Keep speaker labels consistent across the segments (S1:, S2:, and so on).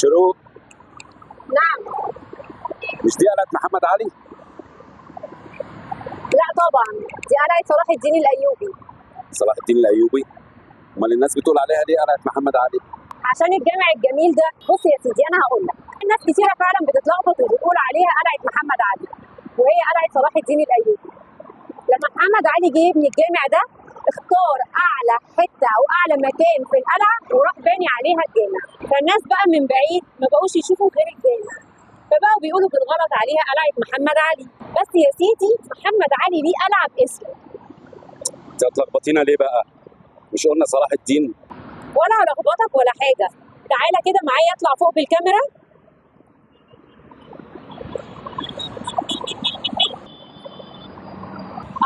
S1: شروق.
S2: نعم.
S1: مش دي قلعة محمد علي؟
S2: لا طبعا، دي قلعة صلاح الدين الأيوبي.
S1: صلاح الدين الأيوبي؟ امال الناس بتقول عليها ليه قلعة محمد علي؟
S2: عشان الجامع الجميل ده. بص يا سيدي انا هقول لك، الناس كتيرة فعلا بتتلخبط وبتقول عليها قلعة محمد علي، وهي قلعة صلاح الدين الأيوبي. لما محمد علي جه يبني الجامع ده اختار اعلى حتة او اعلى مكان في القلعة وراح باني عليها الجامع، فالناس بقى من بعيد ما بقوش يشوفوا غير الجامع، فبقوا بيقولوا بالغلط عليها قلعة محمد علي. بس يا سيدي محمد علي ليه قلعة باسمه.
S1: انت هتلخبطينا ليه بقى؟ مش قلنا صلاح الدين؟
S2: ولا هلخبطك ولا حاجة، تعالى كده معايا اطلع فوق بالكاميرا.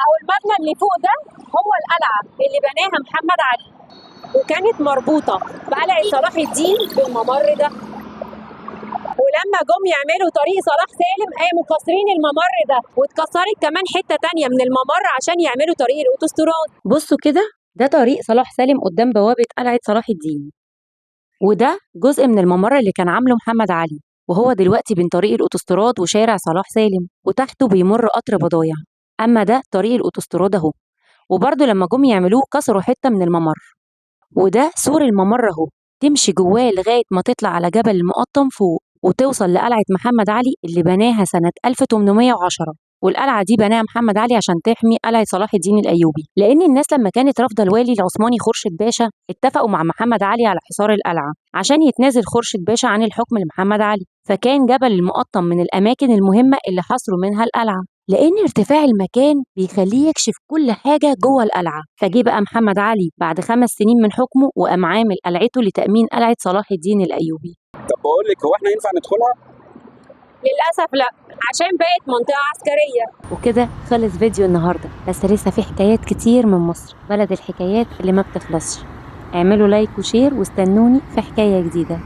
S2: اهو المبنى اللي فوق ده هو القلعة اللي بناها محمد علي، وكانت مربوطة بقلعة صلاح الدين بالممر ده. ولما جم يعملوا طريق صلاح سالم قاموا كسرين الممر ده، واتكسرت كمان حتة تانية من الممر عشان يعملوا طريق الأوتوستراد.
S3: بصوا كده، ده طريق صلاح سالم قدام بوابة قلعة صلاح الدين، وده جزء من الممر اللي كان عامله محمد علي، وهو دلوقتي بين طريق الأوتوستراد وشارع صلاح سالم، وتحته بيمر قطر بضايع. أما ده طريق الأوتوستراد أهو، وبرضه لما جم يعملوه كسروا حتة من الممر، وده سور الممر أهو، تمشي جواه لغاية ما تطلع على جبل المقطم فوق وتوصل لقلعة محمد علي اللي بناها سنة 1810. والقلعة دي بناها محمد علي عشان تحمي قلعة صلاح الدين الأيوبي، لأن الناس لما كانت رافضة الوالي العثماني خورشيد باشا اتفقوا مع محمد علي على حصار القلعة عشان يتنازل خورشيد باشا عن الحكم لمحمد علي. فكان جبل المقطم من الأماكن المهمة اللي حاصروا منها القلعة، لأن ارتفاع المكان بيخليه يكشف كل حاجة جوه القلعة. فجه بقى محمد علي بعد 5 سنين من حكمه وقام عامل قلعته لتأمين قلعة صلاح الدين الأيوبي.
S1: طب بقول لك، هو احنا ينفع ندخلها؟
S2: للأسف لا، عشان بقت منطقة عسكرية.
S3: وكده خلص فيديو النهاردة، بس لسه في حكايات كتير من مصر، بلد الحكايات اللي ما بتخلصش. اعملوا like و share واستنوني في حكاية جديدة.